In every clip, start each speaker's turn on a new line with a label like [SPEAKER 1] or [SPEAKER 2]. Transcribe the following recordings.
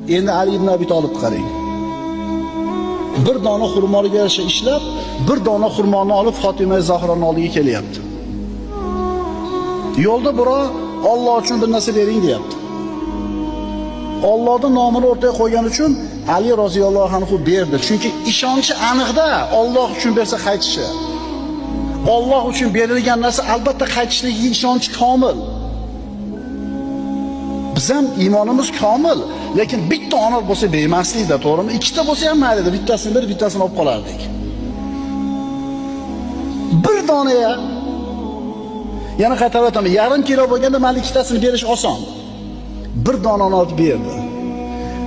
[SPEAKER 1] Endi Ali ibn Abi Talib qarang. Bir dona xurmoga yarasha ishlab, bir dona xurmoni olib Fatima Zahroning oldiga kelyapti. Yo'lda birov Alloh uchun bir narsa bering deyapti. Allohning nomini o'rtaga qo'ygan uchun Ali roziyallohu anhu berdi. Chunki ishonchi aniqda, Alloh uchun bersa qaytishi. Alloh uchun berilgan narsa albatta qaytishligiga ishonchi komil. Biz ham iymonimiz komil, lekin bitta onor bo'lsa bermaslikda, to'g'rimi? Ikkita bo'lsa ham mayli, bittasini berib, bittasini olib qolardik. Bir donaya yana qaytarib aytaman, yarim kilo bo'lganda mayli ikkitasini berish oson. Bir donani olib berdi.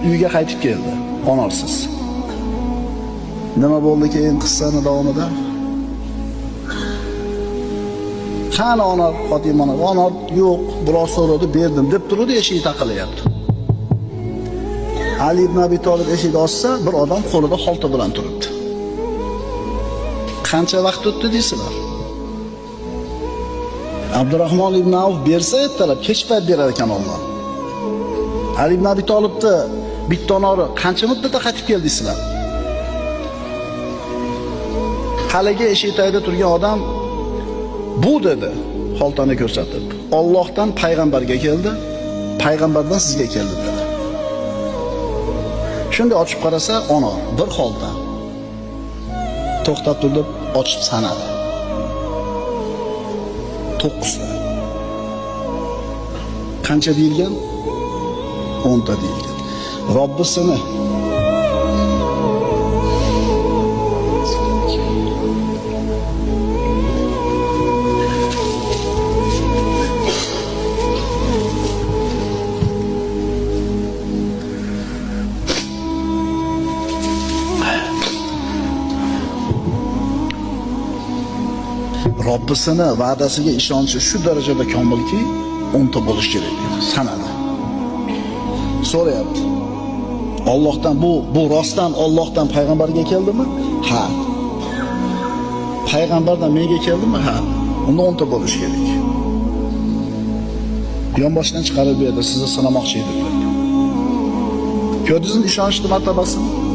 [SPEAKER 1] Uyga qaytib keldi, onorsiz. Nima bo'ldi keyin qissani davomida? Qani onor, Fatima onor, onor yo'q, birov so'radi, berdim deb turdi, eshik taqilayapti. Ali ibn Abi Talib eshikni ochsa, bir odam qo'lida xolta bilan turibdi. Qancha vaqt o'tdi deysizlar? Abdurrahmon ibn Avf bersa ertalab, kech payt berar ekan Alloh. Ali ibn Abi Talibni bitta onori qancha muddatda qaytib keldi deysizlar? Haligi eshik tagida turgan odam bu dedi, xoltani ko'rsatib. Allohdan payg'ambarga keldi, payg'ambardan sizga keldi dedi. Shunday ochib qarasa, onor bir xolta. To'xtab turib, ochib sanadi. 9 ta. Qancha deyilgan? 10 ta deyilgan. Robbisini Robbisini va'dasiga ishonchi shu darajada komilki, 10 ta bo'lish kerak dedi, sanadi. So'rayapti. Allohdan bu rostdan Allohdan payg'ambarga keldimi? Ha. Payg'ambardan menga keldimi? Ha. Unda 10 ta bo'lish kerak. Yonboshdan chiqarib berdi, sizni sinamoqchi edim deb. Ko'rdingizmi ishonchni martabasini?